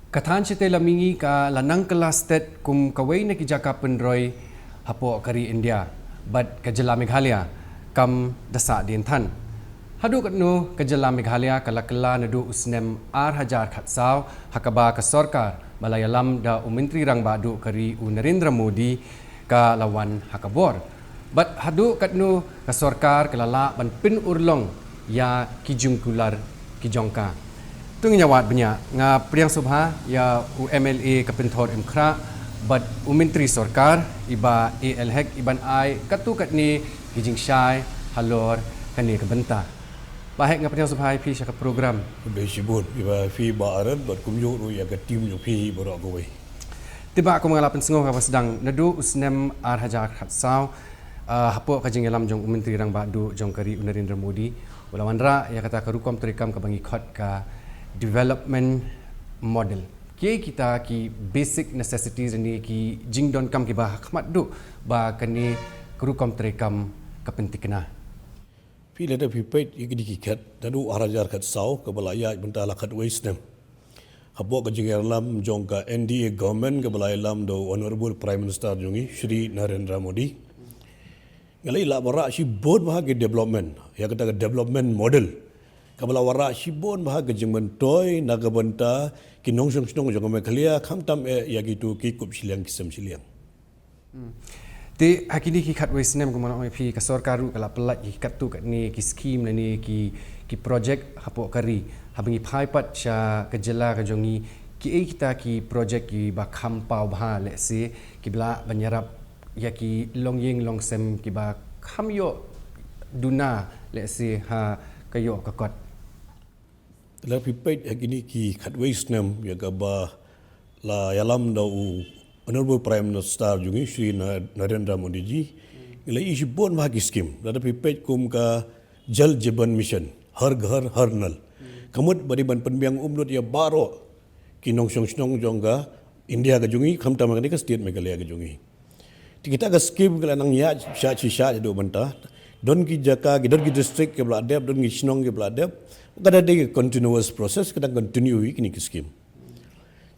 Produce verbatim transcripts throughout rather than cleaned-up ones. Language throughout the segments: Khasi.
Ka thaiñ shatei lam mihngi ka la nang kylla stet kum kawei na ki jaka pynroi hapoh ka ri India bad ka jylla Meghalaya kam da sah dien than. Haduh katno ka jylla Meghalaya ka la kylla naduh u snem ar hajar khatsaw ha kaba ka sorkar ba la ïalam da u Myntri Rangbah Duh ka ri u Narendra Modi ka la wan ha ka bor. Bad haduh katno ka sorkar ka la lah ban pynurlong ïa ki jingkular ki jong ka. To ngin ïa wad bniah, nga pdiang sngewbha ïa u M L A ka Pynthor Imkhra bad u Myntri Sorkar i Bah A L Hek i ban ai katto katne ki jingshai halor kane ka bynta. Bah Hek, nga pdiang sngewbha ïa phi sha ka program. Khublei shibun ïa phi Bah Aaron bad kumjuh ruh ïa ka team jong phi baroh kawei. Te Bah, kum nga la pynsngew ha kaba sdang, naduh u snem ar hajar khatsaw, ah, hapoh ka jingïalam jong u Myntri Rangbah Duh jong ka ri u Narendra Modi, u la wanrah ïa kata ka rukom treikam kaba ngi khot ka development model. Kiei kita ki basic necessities ne ki jingdonkam kiba ha khmat duh ba kane ka rukom treikam ka pyntikna? Phi, lada phi peit ïa kine ki khet, naduh ar hajar khatsaw kaba la ïaid mynta la khatwei snem hapoh ka jingïalam jong ka N D A government kaba la ïalam da u Honorable Prime Minister jong ngi Shri Narendra Modi. Nga la ïa wanrah shibun bha ki development, ïa kata ka development model kaba la wanrah shibun bha ki jingmyntoi na ka bynta ki nongshong shnong jong ka Meghalaya, khamtam eh ïa kito ki kup shiliang ki sem shiliang. Hmm. Te ha kine ki khatwei snem, kumba nga la ong ïa phi, ka sorkar ruh ka la pyllait ïa ki katto katne ki skim lane ki, ki projek hapoh ka ri. Haba ngi phai pat sha ka jylla ka jong ngi, kiei kita ki projek kiba kham paw bha, lehse kiba lah ban ïarap ïa ki longïing longsem kiba kham ïoh duna, lehse ha ka ïoh ka kot? Lada phi peit ha kine ki khatwei snem ïa kaba la ïalam da u Honorable Prime Minister jong ngi Shri Na-, Narendra Modi ji, ngi la ïohi shibun bha ki skim. Lada phi peit kum ka Jal Jeevan Mission, Har Ghar Har Nal, ka mut ba dei ban pynbiang umnud ïa baroh ki nongshong shnong jong ka India ka jong ngi, khamtam kane ka state Meghalaya ka jong ngi. Te kita ka skim ka la nang ïaid shisha shisha haduh mynta. Don ki jaka, ki don ki district kiba la dep, don ki shnong kiba la dep. Ka dei ka continuous process, ka dang continue hi kine ki skim.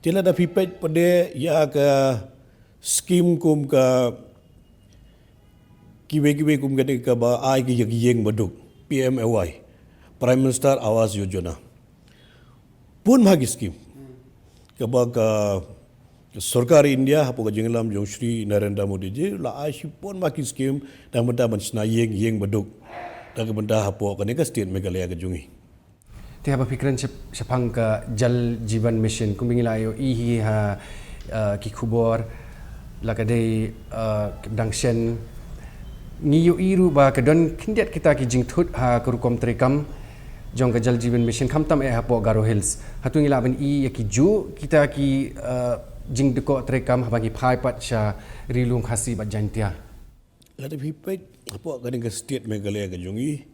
Te lada phi peit pat ïa ka skim kum ka kiwei kiwei kum kane kaba ai ki ïa ki ïing baduk, P M A Y, Prime Minister Awas Yojana. Bun bha ki skim kaba ka sorkar India hapoh ka jingïalam jong Shri Narendra Modi ji la ai shibun bha ki skim, na ka bynta ban shna ïing, ïing baduk, na ka bynta hapoh kane ka state Meghalaya ka jong ngi. Te haba phi kren shap-, shaphang ka Jal Jeevan Mission, kumba ngi la ïohi hi ha, eh, ki khubor, la ka dei, eh, dang shen, ngi ïohi ruh ba ka don khyndiat kita ki jingthut ha ka rukom treikam jong ka Jal Jeevan Mission, khamtam eh hapoh Garo Hills. Hato ngi lah ban ïohi ïa kijuh kita ki, eh, jingdukor treikam haba ngi phai pat sha Ri Lum Khasi bad Jaintia? Lada phi peit hapoh kane ka state Meghalaya ka jong ngi,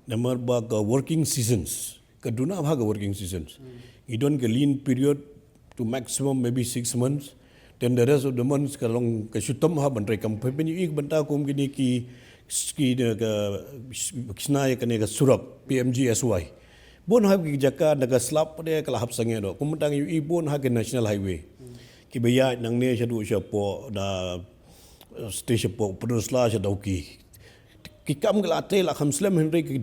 namar ba ka working seasons ka duna bha, ka working seasons. Hmm. Ngi don ka lean period to maximum maybe six months. Then the rest of the months ka long ka shitom ha ban treikam. Phi peit ïa ka bynta kum kine ki, ki, ka, ki shna ïa kane ka surok, P M G S Y. Bun ha ki jaka na ka slap pat ka la hap sangeh doh. Kum bynta ngi ïohi bun ha ka National Highway, kiba ïaid nangne shaduh shapoh da, eh, station shapoh Pynursla sha Dawki. Ki kam ki la tei la kham slem, hynrei ki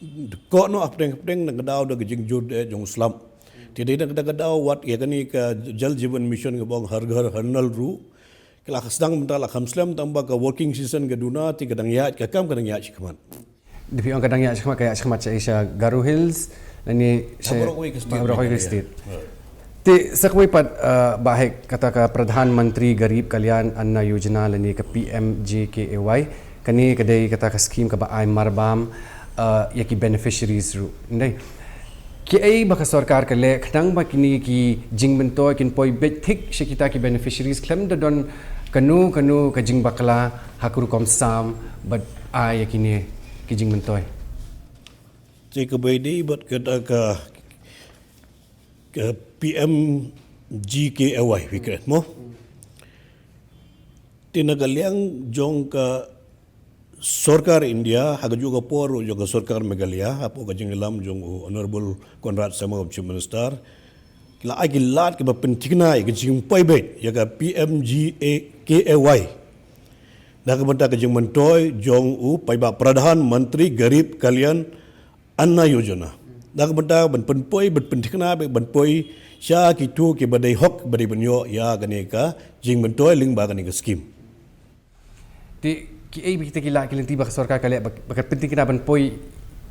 dkoh noh hapdeng hapdeng na ka daw da ka jingjur eh jong u slap. Te dei na ka daw wat ïa kane ka Jal Jeevan Mission kaba ong Har Ghar Har Nal ruh ki la sdang mynta la kham slem, tangba ka working season ka duna, te ka dang ïaid, ka kam ka dang ïaid shakhmat. Da phi ong ka dang ïaid shakhmat, ka ïaid shakhmat sha, sha Garo Hills lane sha baroh kawei ka state, baroh kawei ka state. Te sa kawei pat, eh, Bah Hek, kata ka Pradhan Mantri Garib Kalyan Anna Yojana lane ka P M G K A Y, kane ka dei kata ka skim kaba ai marbam, eh, ïa ki beneficiaries ruh, ym dei? Kiei ba ka sorkar ka leh khnang ba kine ki jingmyntoi kin poi beit thik sha kita ki beneficiaries khlem da don kano kano ka jingbakla ha ka rukom sam bad ai ïa kine ki jingmyntoi? Te kaba ïadei bad kata ka, ka P M G K A Y, phi kren mo? Te na ka liang jong ka sorkar India, ha kajuh ka por jong ka sorkar Meghalaya, hapoh ka jingïalam jong u Honorable Conrad Sangma, Chief Minister, ki la ai ki lad kiba pynthikna ïa ka jingpoi beit ïa ka P M G A K A Y. Na ka bynta ka jingmyntoi jong u paidbah, Pradhan Mantri Garib Kalyan Anna Yojana. Na ka bynta ban pynpoi, ban pynthikna beit, ban poi sha kito kiba dei hok, ba dei ban ïoh ïa kane ka jingmyntoi lyngba kane ka skim. Te kiei ba kita ki la ki lynti ba ka sorkar ka leh ba, ba ka pynthikna ban poi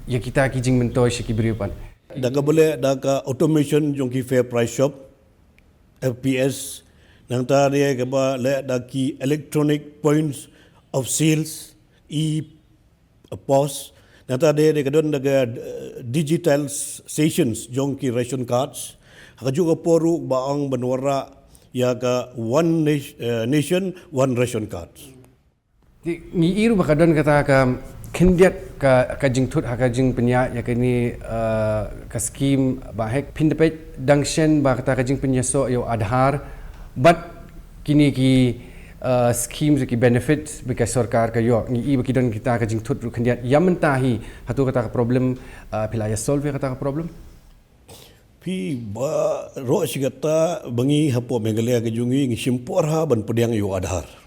ïa kita ki jingmyntoi sha ki briew pat? Da kaba leh da ka automation jong ki fair price shop, F P S, nangta de kaba leh da ki electronic points of sales, e-pos, nangta de, de ka don da ka, eh, digitalizations jong ki ration cards. Ha kajuh ka por ruh ba ong ban wanrah ïa ka one nat-, eh, nation, one ration cards. Te ngi i ruh ba ka don kata ka khyndiat ka, ka jingthut ha ka jingpynïaid ïa kane, eh, ka skim, ba hek phin da peit dang shen ba kata ka jingpynïasoh ïa u Aadhaar bad kine ki, eh, skim, ki benefit ba ka sorkar ka ïoh. Ngi i ba ki don kita ka jingthut ruh khyndiat. Ïa mynta hi, hato kata ka problem, eh, phi la ïa solve ïa kata ka problem? Phi, baroh shi katta ba ngi hapoh Meghalaya ka jong ngi, ngi shim por ha ban pdiang ïa u Aadhaar.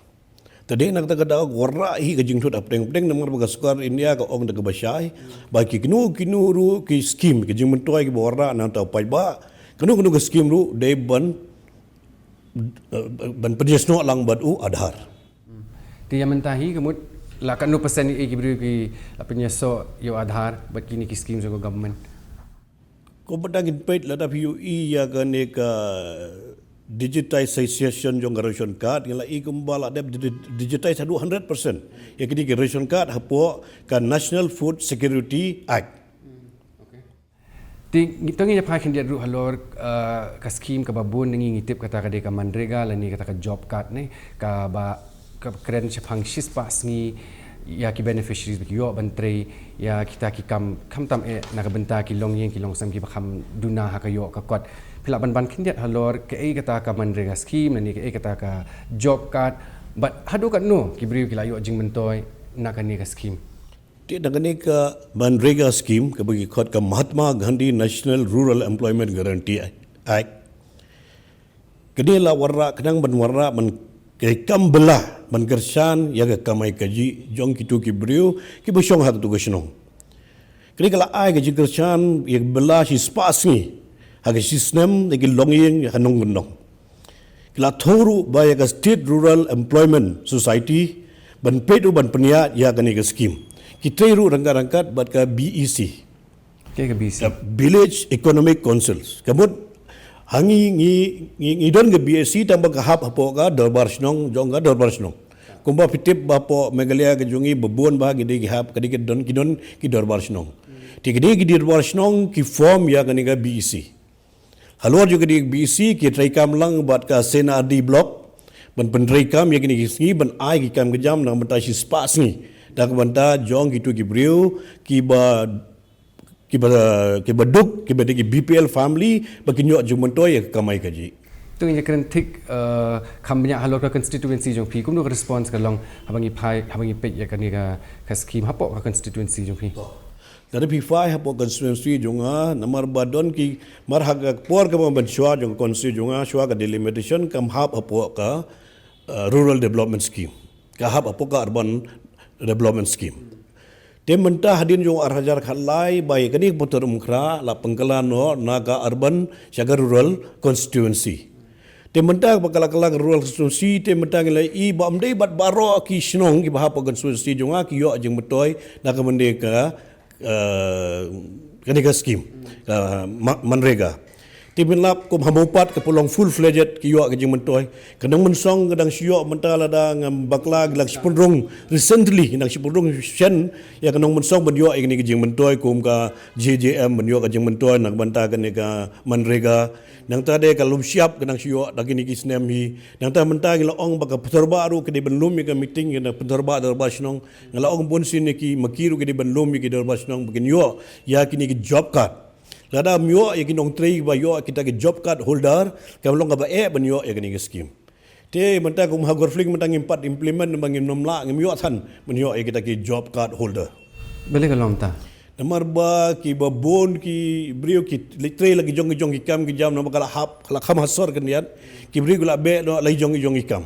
Te dei na kata ka daw ka wanrah hi ka jingthut hapdeng hapdeng, namar ba ka sorkar India ka ong da kaba shai ba ki kino kino ruh ki skim, ki jingmyntoi kiba wanrah na ka bynta u paidbah, kino kino ka skim ruh dei ban, eh, ban pynïasnoh lang bad u Aadhaar. Te ïa mynta hi ka mut la katno percent ïa ki briew ki la pynïasoh ïa u Aadhaar bad kine ki skim jong ka government? Kumba dang ngin peit, lada phi ïohi ïa kane ka digitization jong ka ration card, ngi la i kumba la dep di-, digitize haduh hundred percent ïa kine ki ration card hapoh ka National Food Security Act. Te ngi, to ngin ïa phai khyndiat ruh halor, eh, ka skim kaba bun na ngi ngi tip kata ka dei ka MGNREGA lane kata ka job card ne, kaba ka kren shaphang shispah sngi ïa ki beneficiaries ba ki ïoh ban trei ïa kita ki kam, khamtam eh na ka bynta ki longïing ki longsem kiba kham duna ha ka ïoh ka kot. Phi lah ban ban khyndiat halor kaei kata ka MGNREGA skim lane kaei kata ka job card bad haduh katno ki briew ki la ïoh jingmyntoi na kane ka skim? Te na kane ka MGNREGA skim kaba ki khot ka Mahatma Gandhi National Rural Employment Guarantee Act. Kane la wanrah khnang ban wanrah ban treikam bylla ban kyrshan ïa ka kamai kajih jong kito ki briew kiba shong ha kato ka shnong. Kane ka la ai ka jingkyrshan ïa ka bylla shispah sngi ha ka shisnem ïa ki longïing ha nongkyndong. Ki la thoh ruh ba ïa ka State Rural Employment Society ban peit ruh ban pynïaid ïa kane ka skim. Ki trei ruh ryngkat ryngkat bad ka B E C. Kaei ka B E C? Ka Village Economic Councils. Ka mut ha ngi, ngi, ngi, ngi don ka B E C tang ba ka hap hapoh ka dorbar shnong jong ka dorbar shnong. Kumba phi tip ba hapoh Meghalaya ka jong ngi ba bun ba ki dei ki hap, ka dei ki don, ki don ki dorbar shnong. Te ki dei ki dorbar shnong ki form ïa kane ka B E C. Halor jong kane ka B E C ki treikam lang bad ka C and R D block ban pyntreikam ïa kine ki sngi ban ai ki kam ki jam na ka bynta shispah sngi na ka bynta jong kito ki briew kiba, kiba, kiba duk, kiba dei ki B P L family ba kin ïoh jingmyntoi ïa ka kamai kajih. To ngin ïa kren thik, eh, kham bniah halor ka constituency jong phi, kumno ka response ka long haba ngi phai, haba ngi peit ïa kane ka, ka skim hapoh ka constituency jong phi? Lada phi phai hapoh constituency jong nga, namar ba don ki, mar ha ka por kaba mynshuwa jong ka constituency jong nga, shuwa ka delimitation kam hap hapoh ka, eh, rural development scheme. Ka hap hapoh ka urban development scheme. Te mynta hadien jong ar hajar khatlai ba ïa kane ka Pyrthei Umkhra la pynkylla noh na ka urban sha ka rural constituency. Te mynta ba ka la kylla ka rural constituency, te mynta ngi la i ba ym dei bad baroh ki shnong kiba hapoh constituency jong nga ki ïoh jingmyntoi na ka bynta ka, eh, kane ka skim, eh, Ma-, MGNREGA. Te mynlap kum ha Mawpat ka pynlong full fledged ki ïoh ka jingmyntoi. Ka Nongmynsong ka dang shu ïoh mynta, lada ngam bakla ki la shu pynrung recently, ki dang shu pynrung shen ïa ka Nongmynsong ban ïoh ïa kane ka jingmyntoi kum ka J J M ban ïoh ka jingmyntoi na ka bynta kane ka MGNREGA. Nangta de ka Lumshyiap ka dang shu ïoh da kine ki snem hi. Nangta mynta ngi la ong ba ka Pynthor Bah ruh ka dei ban lum ïa ka meeting ïa ka Pynthor Bah dorbar shnong. Nga la ong bun sien ïa ki, ma ki ruh ki dei ban lum ïa ki dorbar shnong ba kin ïoh ïa kine ki job card. Lada ym ïoh ïa ki nongtrei ba ïoh kita ki job card holder, kam long kaba eh ban ïoh ïa kane ka skim. Te mynta kum ha Gorfling mynta ngim pat implement, ba ngim nym lah, ngim ïoh than ban ïoh ïa kita ki job card holder. Balei ka long ta? Namar ba ki ba bun ki briew ki leit trei la ki jong ki jong ki kam ki jam namar ka la hap, ka la kham ha sor khyndiat, ki briew ki la beh noh la ki jong ki jong ki kam.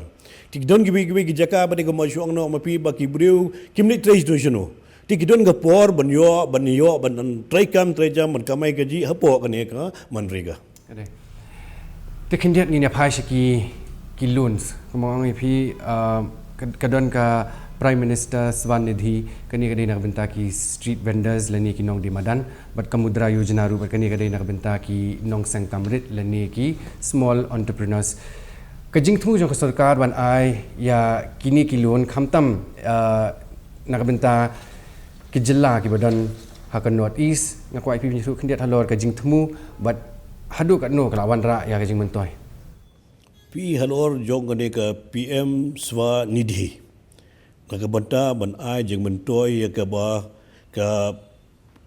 Te ki don ki briew ki briew ki jaka ba te ka ma shuang noh ma phi ba ki briew kim leit trei shano shano. Te ki don ka por ban ïoh, ban ïoh, ban trei kam trei jam, ban kamai kajih hapoh kane ka MGNREGA. Ka dei. Te khyndiat ngin ïa phai sha ki, ki loans. Kumba nga ong ïa phi, ah, ka, ka don ka Prime Minister Swanidhi, kane ka dei na ka bynta ki street vendors lane ki nongdie madan, bad ka Mudra Yojana ruh, bad kane ka dei na ka bynta ki nongseng kam rit lane ki small entrepreneurs. Ka jingthmu jong ka sorkar ban ai ïa kine ki loan khamtam, ah, na ka bynta ki jylla kiba don ha ka North East, nga kwah ïa phi ban shu khyndiat halor ka jingthmu bad haduh katno ka la wanrah ïa ka jingmyntoi. Phi, halor jong kane ka P M Swanidhi, ka ka bynta ban ai jingmyntoi ïa kaba ka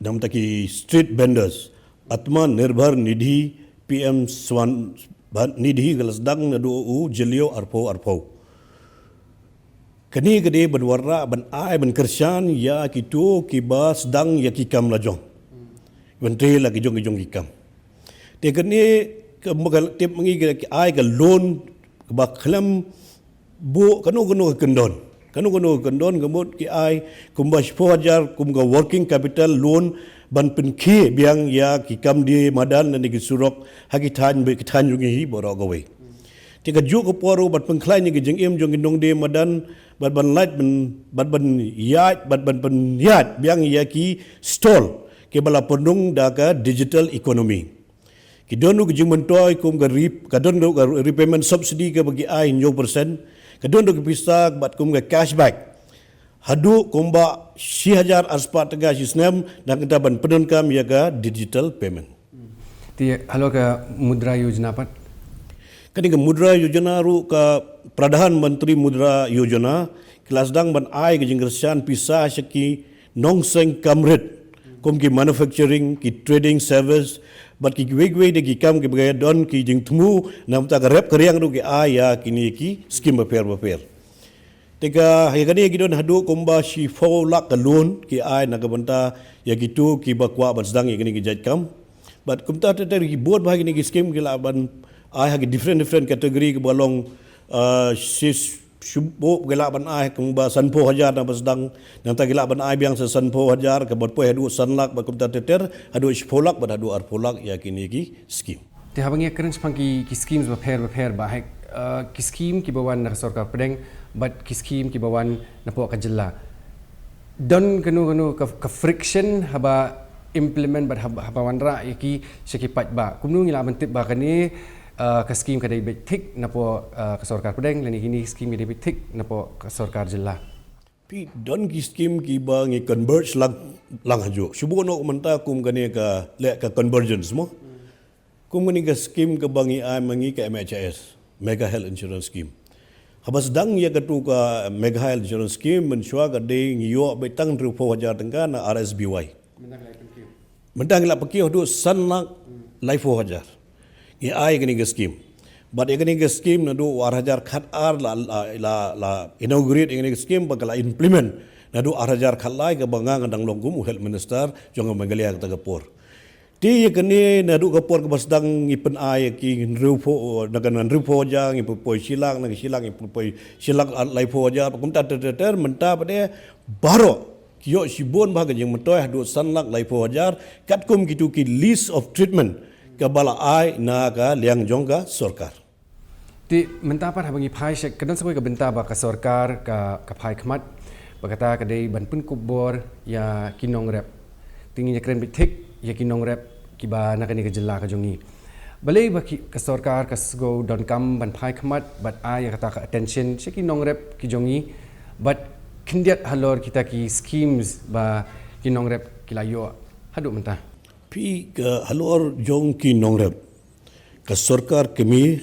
namta ki street vendors, Atmanirbhar Nidhi, P M Swanidhi ka la sdang naduh u Jylliew arphew arphew. Kane ka dei ban wanrah, ban ai, ban kyrshan ïa kito kiba sdang ïa ki kam la jong, ban trei la ki jong ki jong ki kam. Te kane ka, ka tip ma ngi ka, ki ai ka loan kaba khlem buh kano kano ka kyndon. Kano kano ka kyndon ka mut ki ai kumba shiphew hajar kum ka working capital loan ban pynkhie biang ïa ki kam die madan lane ki surok ha ki thaiñ, ki thaiñ jong ngi hi baroh kawei. Te kajuh ka por ruh ban pynkhlaiñ ïa ki jingim jong ki nongdie madan, bad ban lait ban, bad ban ïaid, bad ban pynïaid biang ïa ki stall kiba la pynrung da ka digital economy. Ki don ruh ki jingmyntoi kum ka re-, ka don ruh ka repayment subsidy kaba ki ai hynñiew percent. Ka don ruh ki pisa bad kum ka cashback haduh kumba shi hajar arspah tyngka shi snem, na ka bynta ban pyndonkam ïa ka digital payment. Te halor ka Mudra Yojana pat? Kane ka Mudra Yojana ruh, ka Pradhan Mantri Mudra Yojana, ki la sdang ban ai ka jingkyrshan pisa sha ki nongseng kam rit, kum ki manufacturing, ki trading service, bad ki kiwei kiwei de ki kam kiba don ki jingthmu, na ka bynta ka rep ka riang ruh ki ai ïa kine ki skim bapher bapher. Te ka, ïa kane ki don haduh kumba shiphew lak ka loan ki ai na ka bynta ïa kito kiba kwah ban sdang ïa kine ki jait kam. Bad kumta ter ter ki bun bha kine ki skim ki lah ban ai ha ki different different category kiba long, ah, shi, shuh ki lah ban ai kumba sanphew hajar naba sdang. Nangta ki lah ban ai biang sa sanphew hajar, kaba poi haduh san lak, bad kumta ter ter haduh shiphew lak bad haduh arphew lak ïa kine ki skim. Te haba ngi ïakren shaphang ki, ki schemes bapher bapher, Bah Hek, eh, ki scheme kiba wan na ka sorkar pdeng bad ki scheme kiba wan napoh ka jylla, don kano kano ka, ka friction haba implement bad haba, haba wanrah ïa ki sha ki paidbah? Kumno ngi lah ban tip ba kane, eh, ka scheme ka dei beit thik napoh, eh, ka sorkar pdeng, lane kine ki scheme ka dei beit thik napoh ka sorkar jylla? Phi, don ki scheme kiba ngi converge lang, lang hajuh. Shu buh noh mynta kum kane ka leh ka convergence mo. Kum kane ka scheme kaba ngi ai ma ngi ka M H I S, Megha Health Insurance Scheme. Haba sdang ïa katu ka Megha Health Insurance Scheme, mynshuwa ka dei ngi ïoh beit tang hynriewphew hajar tyngka na R S B Y. Mynta ngi la pynkiew haduh san lak laiphew hajar. Ngi ai kane ka scheme. Bad ïa kane ka scheme naduh u ar hajar khat ar la, la, la, la inaugurate ïa kane ka scheme bad ka la implement naduh ar hajar khat lai, kaba nga nga dang long kum u health minister jong ka Meghalaya kata ka por. Te ïa kane naduh ka por kaba sdang ngi pyn-ai ïa ki hynriewphew, na ka hynriewphew hajar ngi poi shi lak, na ka shi lak ngi poi shi lak laiphew hajar, kumta ter ter ter, mynta pat de baroh ki ïoh shibun bha ka jingmyntoi haduh san lak laiphew hajar, katkum kitu ki list of treatment kaba la ai na ka liang jong ka sorkar. Te mynta pat haba ngi phai sha, ka don sa kawei ka bynta ba ka sorkar ka, ka phai khmat, ba kata ka dei ban pynkup bor ïa ki nongrep. Te ngin ïakren beit thik ïa ki nongrep kiba na kane ka jylla ka jong ngi. Balei ba ki, ka sorkar ka sngewdonkam ban phai khmat bad ai ïa kata ka attention sha ki nongrep ki jong ngi, bad khyndiat halor kita ki schemes ba ki nongrep ki la ïoh haduh mynta? Phi, ka halor jong ki nongrep, ka sorkar kmie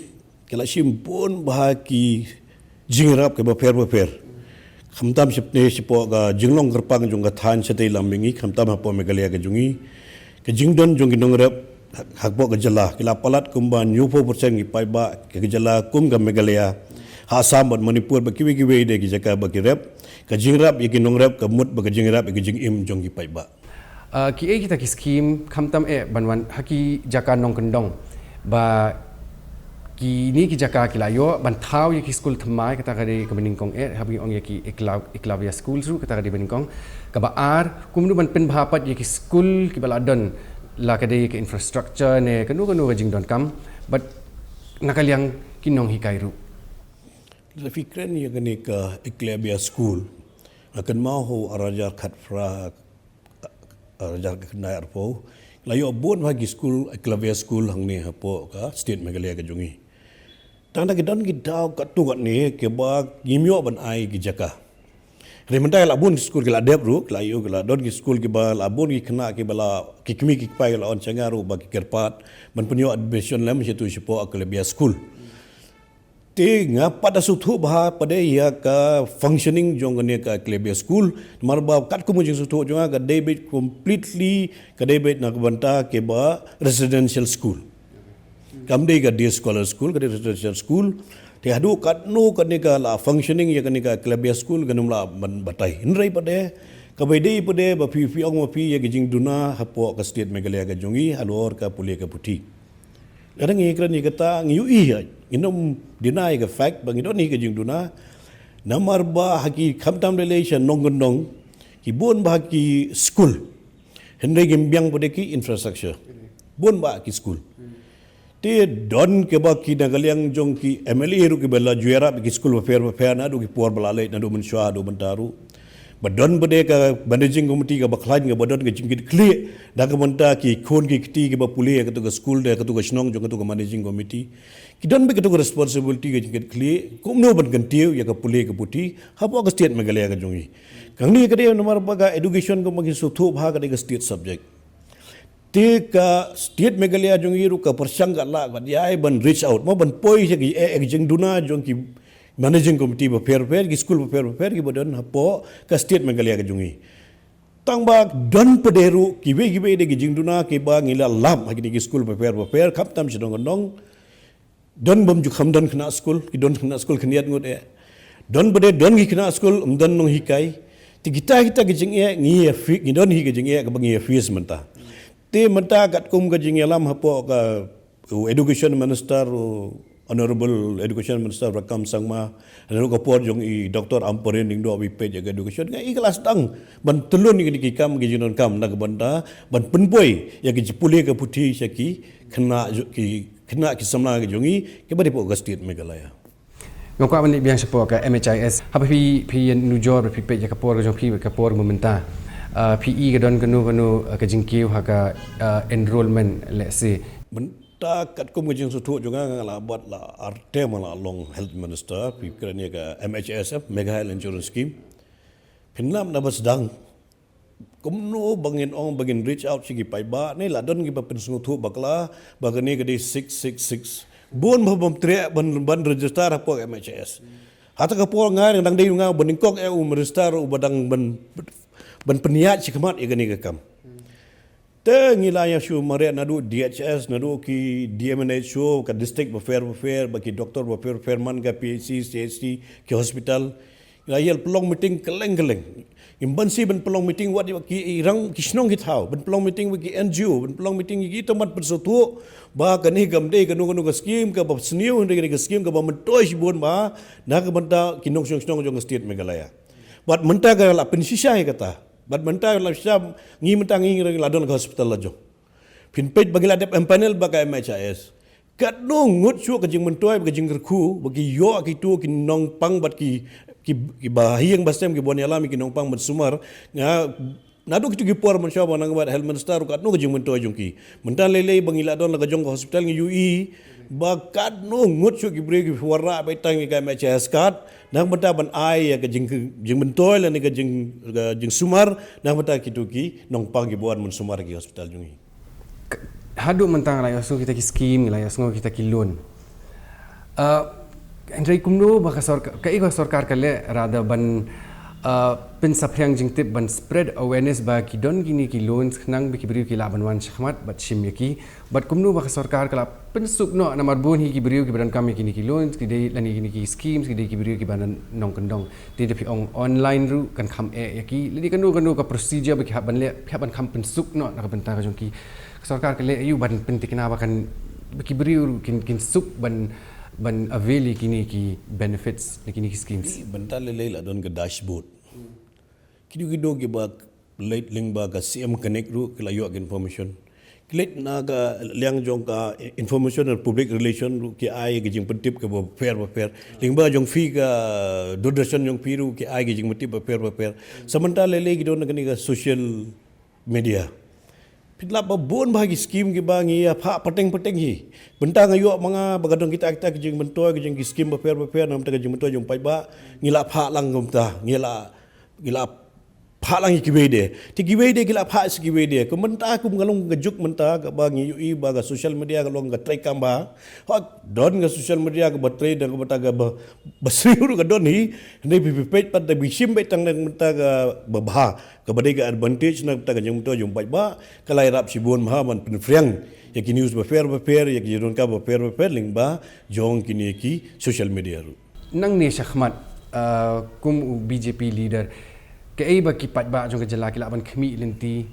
ka la shim bun bha ki jingïarap kiba pher ba pher. Khamtam shipne shapoh ka jinglong kyrpang jong ka thaiñ shatei lam mihngi, khamtam hapoh Meghalaya ka jong ngi. Ka jingdon jong ki nongrep hapoh ka jylla ki la palat kumba hynñiewphew percent ki paidbah ka jylla kum ka Meghalaya. Ha Assam bad Manipur bad kiwei kiwei de ki jaka ba ki rep, ka jingïarap ïa ki nongrep ka mut ba ka jingïarap ïa ka jingim jong ki paidbah. Uh, ki ei kita ki skim khamtam eh ban wan ha ki jaka nongkyndong ba kini ki jaka ki la ïoh ban thaw ïa ki skul thymmai, kata ka dei kaba nyngkong eh, haba ngi ong ïa ki Ekla-, Eklavya Schools ruh, kata ka dei ba nyngkong. Kaba ar, kumno ban pynbha pat ïa ki skul kiba la don, la ka dei ka infrastructure ne kano kano ka jingdonkam, bad na ka liang ki nonghikai ruh. Lada phi kren ïa kane ka Eklavya School, nga kynmaw ha u ar hajar khatphra, ar hajar khyndai arphew, la ïoh bun bha ki skul, Eklavya School hangne hapoh ka state Meghalaya ka jong ngi. Tang da ki don ki daw katto katne kiba ngim ïoh ban ai ki jaka. Hynrei mynta la bun ki skul ki la dep ruh, ki la ïoh, ki la don ki skul kiba la bun ki khynnah kiba la, ki kmie ki kpa ki la wan sha nga ruh ba ki kyrpad ban pynïoh admission lem shato shapoh Eklavya School. Te nga pat da sngewthuh bha pat de ïa ka functioning jong kane ka Eklavya School, namar ba katkum ka jingsngewthuh jong nga ka dei beit completely, ka dei beit na ka bynta kiba residential school. Kam dei ka day scholar school, ka dei residential school. Te haduh katno kane ka la functioning ïa kane ka Eklavya School, kan ym lah ban batai. Hynrei pat de, kaba dei pat de ba phi, phi ong ma phi ïa ka jingduna hapoh ka state Meghalaya ka jong ngi halor ka pule ka puthi. Lada ngi kren ïa kata, ngi ïohi ïa, ngin ym deny ka fact ba ngi don hi ka jingduna. Namar ba ha ki khamtam lei lei sha nongkyndong, ki bun bha ki skul, hynrei ngim biang pat de ki infrastructure. Bun bha ki skul. Te don kiba ki na ka liang jong ki M L A ruh kiba la ju ïarap ïa ki skul bapher bapher naduh ki por ba la leit, naduh mynshuwa haduh mynta ruh. Ba don pat de ka managing committee kaba khlaiñ, kaba don ka jingkitkhlieh na ka bynta ki khun ki kti kiba pule ha kato ka skul, da kato ka shnong jong kato ka managing committee. Ki don beit kato ka responsibility ka jingkitkhlieh kumno ban kyntiew ïa ka pule ka puthi hapoh ka state Meghalaya ka jong ngi. Kane ka dei namar ba ka education ka ma ki sngewthuh bha ka dei ka state subject. Te ka state Meghalaya jong ngi ruh ka pyrshang ka lah ka ïai ban reach out, mo, ban poi sha ki, eh, eh, jingduna jong ki managing committee bapher bapher, ki skul bapher bapher kiba don hapoh ka state Meghalaya ka jong ngi. Tang ba don pat de ruh kiwei kiwei de ki jingduna kiba ngi la lap ha kine ki skul bapher bapher, khamtam sha nongkyndong. Don bym ju kham don khynnah skul, ki don khynnah skul khyndiat ngut eh. Don pat de don ki khynnah skul, ym don nonghikai. Te kita kita ki jingeh ngi ïa fi-, ngi don hi ki jingeh kaba ngi ïa face mynta. Te mynta katkum ka jingïalam hapoh ka, u Education Minister, u Honorable Education Minister Rakkam Sangma, naduh ka por jong i Doctor Ampareen Lyngdoh ba i peit ïa ka education, nga i ka la sdang ban tylli ïa kine ki kam ki jingdonkam na ka bynta ban pynpoi ïa ka jingpule ka puthi sha ki khynnah ju-, ki khynnah ki samla ki jong ngi kiba dei hapoh ka state Meghalaya. Nga kwah ban leit biang shapoh ka M H I S. Haba phi, phi ïanujor, phi peit ïa ka por ka jong phi, ka por mynta, ah, phi i ka don kano kano, ah, ka jingkiew ha ka, ah, enrollment, let's say. Mynta katkum ka jingsngewthuh jong nga, nga la bat la ar term la long health minister, phi kren ïa ka M H I S, Meghalaya Health Insurance Scheme. Phin lap na ba sdang. Kumno ba ngin ong ba ngin reach out sha ki paidbah, ne la don kiba pynsngewthuh bakla ba kane ka dei six six six. Bun bha bym treh ban, ban register hapoh M H I S. Hata ka por nga dang dei nga ba nyngkong eh u minister uba dang ban, ban pynïaid shakhmat ïa kane ka kam. Te ngi la ïa shu mareh naduh D H S, naduh ki D M N H O, ka district bapher bapher, bad ki doctor bapher bapher, man ka P H C, C H C, ki hospital. Ngi la ïa pynlong meeting kylleng kylleng. Ngim banse ban pynlong meeting wat ïa ki rang ki shnong ki thaw, ban pynlong meeting bad ki N G O, ban pynlong meeting ïa ki tang ban pynsngewthuh ba kane kam dei kano kano ka scheme kaba sniew, hynrei kane ka scheme kaba myntoi shibun bha na ka bynta ki nongshong shnong jong ka state Meghalaya. Bad mynta ka la pynshisha ïa kata. Bad mynta la shisha, ngi mynta ngi ngi la don ka hospital la jong. Phin peit ba ngi la dep empanel bad ka M H I S. Katno ngut shuh ka jingmyntoi bad ka jingkyrkhu ba ki ïoh kito ki nongpang bad ki, ki, kiba ha ïing ha sem kiba wan ïalam ïa ki nongpang ban sumar. Nga, naduh kito ki por mynshuwa ba nga nang bad health minister ruh katno ka jingmyntoi jong ki. Mynta lei lei ba ngi la don la ka jong ka hospital ngi ïohi ba katno ngut shuh ki briew ki wanrah beit tang ïa ka M H I S card. Na ka bynta ban ai ïa ka jing, jingmyntoi lane ka jing, ka jingsumar na ka bynta kito ki nongpang kiba wan ban sumar ha ki hospital jong ngi. K-, haduh mynta ngi la ïohsngew kita ki scheme, ngi la ïohsngew kita ki loan. Ah, hynrei kumno ba ka sorkar, kaei ka sorkar ka leh, rather ban, Uh, pynsaphriang jingtip ban spread awareness ba ki don kine ki loans khnang ba ki briew ki lah ban wan shakhmat bad shim ïa ki, bad kumno ba ka sorkar ka lah pynsuk noh, namar bun hi ki briew ki ba donkam ïa kine ki loans, ki dei lane kine ki schemes, ki dei ki briew ki ba nongkyndong. Te da phi ong online ruh kan kham eh ïa ki, lane kano kano ka procedure ba ki hap ban leh, phi hap ban kham pynsuk noh na ka bynta ka jong ki. Ka sorkar ka leh aïu ban pyntikna ba kan, ba ki briew ruh kin, kin suk ban, ban avail ïa kine ki benefits na kine ki schemes? Bynta lei lei la don ka dashboard. Kido kido kiba leit lyngba ka C M Connect ruh ki la ïoh ka information. Ki leit na ka liang jong ka information and public relation ruh ki ai ka jingpyntip kaba pher ba pher. Lyngba jong phi ka Doordarshan jong phi ruh ki ai ka jingpyntip ba pher ba pher. Sa mynta lei lei ki don na kane ka social media. Phi lap ba bun bha ki scheme kiba ngi ïa phah pateng pateng hi. Bynta nga ïoh ma nga ba ka don kita kita ki jingmyntoi, ki jing ki scheme ba pher ba pher, namar ka jingmyntoi jong paidbah, ngi la phah lang kumta, ngi la, ngi la phah lang ïa kiwei de. Te kiwei de ki la phah sha kiwei de. Ka mynta kum ka long ka juk mynta kaba ngi ïohi ba ka social media ka long ka treikam ba. Ha, don ka social media kaba trei da kaba ta kaba, ba sri ruh ka don hi. Hynrei phi, phi peit pat da phi shim beit tang da ka mynta kaba bha, kaba dei ka advantage na ka bynta ka jingmyntoi jong paidbah, ka la ïarap shibun bha ban pynphriang ïa ki news ba pher ba pher, ïa ki jingdonkam ba pher ba pher lyngba jong kine ki social media ruh. Nangne shakhmat, uh, kum u B J P leader, kaei ba ki paidbah jong ka jylla ki lah ban khmih lynti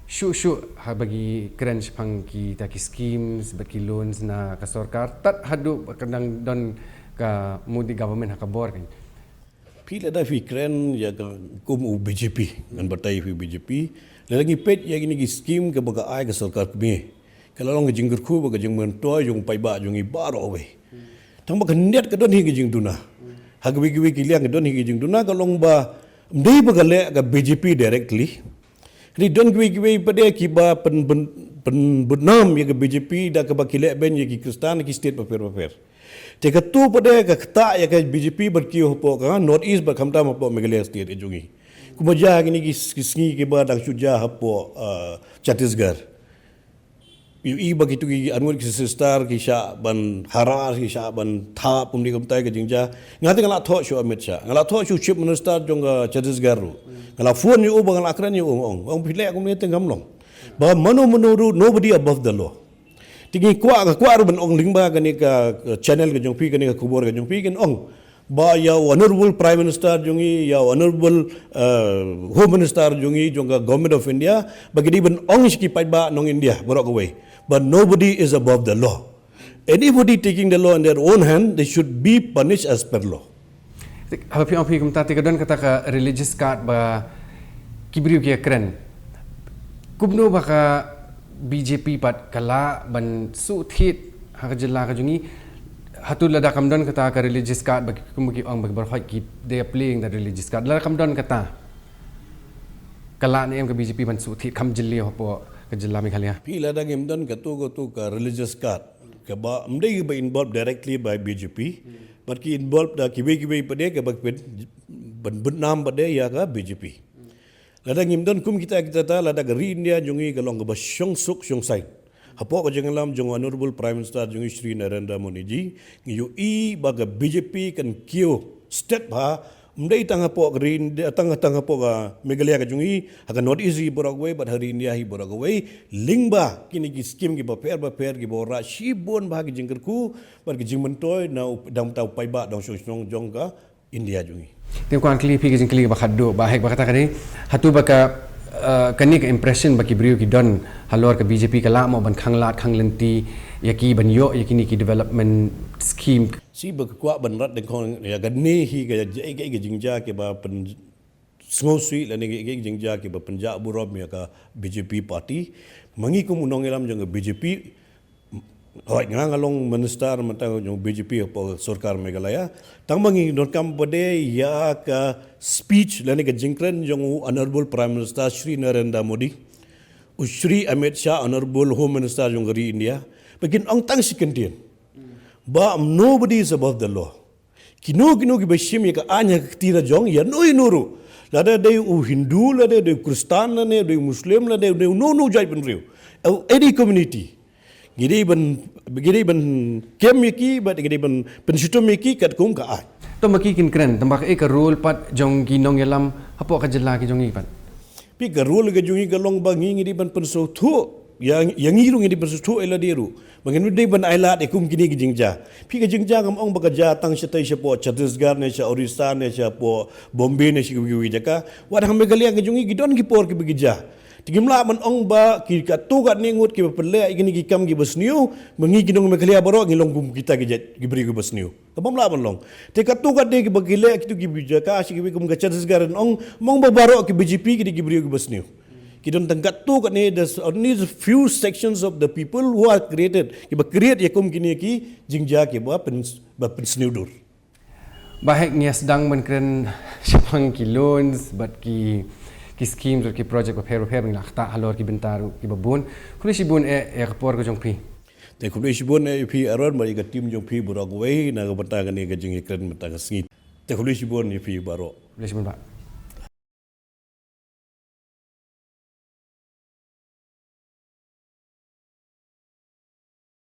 shuh shuh haba ki kren shaphang kita ki schemes bad ki loans na ka sorkar, tad haduh ba ka dang don ka Modi government ha ka bor kan? Phi lada phi kren ïa ka kum u B J P, ngan batai phi u B J P. Lada ngi peit ïa kine ki scheme kaba ka ai ka sorkar kmie, ka la long ka jingkyrkhu bad ka jingmyntoi jong paidbah jong ngi baroh kawei. Tang ba khyndiat ka don hi ka jingduna. Ha kiwei kiwei ki liang ka don hi ka jingduna, ka long ba ym dei ba ka leh ka B J P directly. Hynrei don kiwei kiwei pat de kiba pyn, pyn, pynbudnam ïa ka B J P da kaba ki leh beiñ ïa ki Khristan ha ki state bapher bapher. Te kato pat de ka ktah ïa ka B J P bad ki hapoh ka North East bad khamtam hapoh Meghalaya state ka jong ngi. Kumba jia ha kine ki, ki sngi kiba dang shu jia hapoh, uh, Chhattisgarh. Ïohi ba kitu ki arngut ki sister ki shah ban harass, ki shah ban thap, kumne kumtai ka jingjia. Nga te nga la thoh sha u Amit Shah, nga la thoh sha u Chief Minister jong ka Chhattisgarh ruh. Nga la phone ïa u bad nga la kren ïa u, ong, ong phi leh kumne te ngam long. Ba mano mano ruh, nobody above the law. Te ngi kwah, nga kwah ruh ban ong lyngba kane ka, ka channel ka jong phi, kane ka khubor ka jong phi, kan ong ba ïa u Honorable Prime Minister jong ngi, ïa u Honorable, uh, Home Minister jong ngi, jong ka Government of India, ba ki dei ban ong sha ki paidbah nong India baroh kawei, but nobody is above the law. Anybody taking the law in their own hand, they should be punished as per law. Haba phi ong phi kumta, te ka don kata ka religious card ba ki briew ki ïa kren. Kumno ba ka B J P pat ka lah ban shu thied ha ka jylla ka jong ngi? Hato lada kam don kata ka religious card ba ki, kumba ki ong ba ki baroh ki, they are playing the religious card. Lada kam don kata, ka lah ne em ka B J P ban shu thied kham jylliew hapoh ka jylla Meghalaya? Phi, lada ngim don kato kato ka religious card, kaba ym dei ba involve directly by B J P, but ki involve da kiwei kiwei pat de kaba pyn, ban budnam pat de ïa ka B J P. Lada ngim don kum kita kita ta, lada ka ri India jong ngi ka long kaba shongsuk shongsaiñ. Hapoh ka jingïalam jong Honorable Prime Minister jong ngi Shri Narendra Modi ji, ngi ïohi ba ka B J P kan kiew stet bha, ym dei tang hapoh ka ri India, tang, tang hapoh ka Meghalaya ka jong ngi, ha ka North East hi baroh kawei, bad ha ri India hi baroh kawei, lyngba kine ki scheme kiba pher bapher kiba wanrah shibun bha ki jingkyrkhu bad ki jingmyntoi na u, dang uta u paidbah dong shnong shnong jong ka India jong ngi. Te kwah kylli phi ka jingkylli kaba khatduh, Bah Hek, ba kata ka dei, hato ba ka, eh, kane ka impression ba ki briew ki don halor ka B J P ka lah mo ban khanglad khanglynti ïa ki ban ïoh ïa kine ki development scheme? Shi ba ka kwah ban rat dyngkhong ïa kane hi ka, ka, ka, ka jingjia kiba pyn, sngewsih lane ka, ka jingjia kiba pynjah burom ïa ka B J P party. Ma ngi kum u nongïalam jong ka B J P, hooid, nga nga long minister mynta jong B J P hapoh sorkar Meghalaya. Tang ba ngi donkam pat de ïa ka speech lane ka jingkren jong u Honorable Prime Minister Shri Narendra Modi, u Shri Amit Shah, Honorable Home Minister jong ka ri India, ba kin ong tang shi kyntien ba nobody is above the law. Kino kino kiba shim ïa ka aiñ ha ka kti la jong ïano ïano ruh, lada dei u Hindu, lada dei u Khristan, lada dei u Muslim, lada dei uno uno u jaitbynriew, any community, ngi dei ban, ngi dei ban kem ïa ki bad ngi dei ban pynshitom ïa ki katkum ka aiñ. Tang ba ki kin kren, tang ba ka, eh, ka role pat jong ki nongïalam hapoh ka jylla ki jong ngi pat. Phi, ka role ka jong ngi ka long ba ngi ngi dei ban pynsngewthuh ïa, ïa ngi ruh ngi dei ban pynsngewthuh ïa lade ruh. Ba ngin dei ban ailad ïa kum kine ki jingjia. Phi, ka jingjia ngam ong ba ka jia tang shatei shapoh Chhattisgarh ne sha Orissa ne shapoh Bombay ne sha kiwei kiwei jaka. Wat ha Meghalaya ka jong ngi ki don ki por kiba ki jia. Te ngim lah ban ong ba ki katto katne ngut kiba pynleh ïa kine ki kam kiba sniew, ba ngi ki nong Meghalaya baroh ngi long kum kita ki jait ki briew kiba sniew. Ka bym lah ban long. Te katto katne kiba ki leh kitu kiba jia ka shi kiba kum ka Chhattisgarh, ong mong ba baroh ki B J P ki dei ki briew kiba sniew. Ki don tang katto katne, there's only the few sections of the people who are created, kiba create ïa kum kine ki jingjia kiba pyn, ba pynsniew dur. Ba hek ngi sdang ban kren shaphang ki loans bad ki, ki schemes bad ki project bapher bapher ba ngi la ktah halor ki bynta ruh kiba bun. Khublei shibun eh ïa ka por ka jong phi. Te khublei shibun eh ïa phi Aaron bad ïa ka team jong phi baroh kawei na ka bynta kane ka jingïakren mynta ka sngi. Te khublei shibun ïa phi baroh. Khublei shibun bah.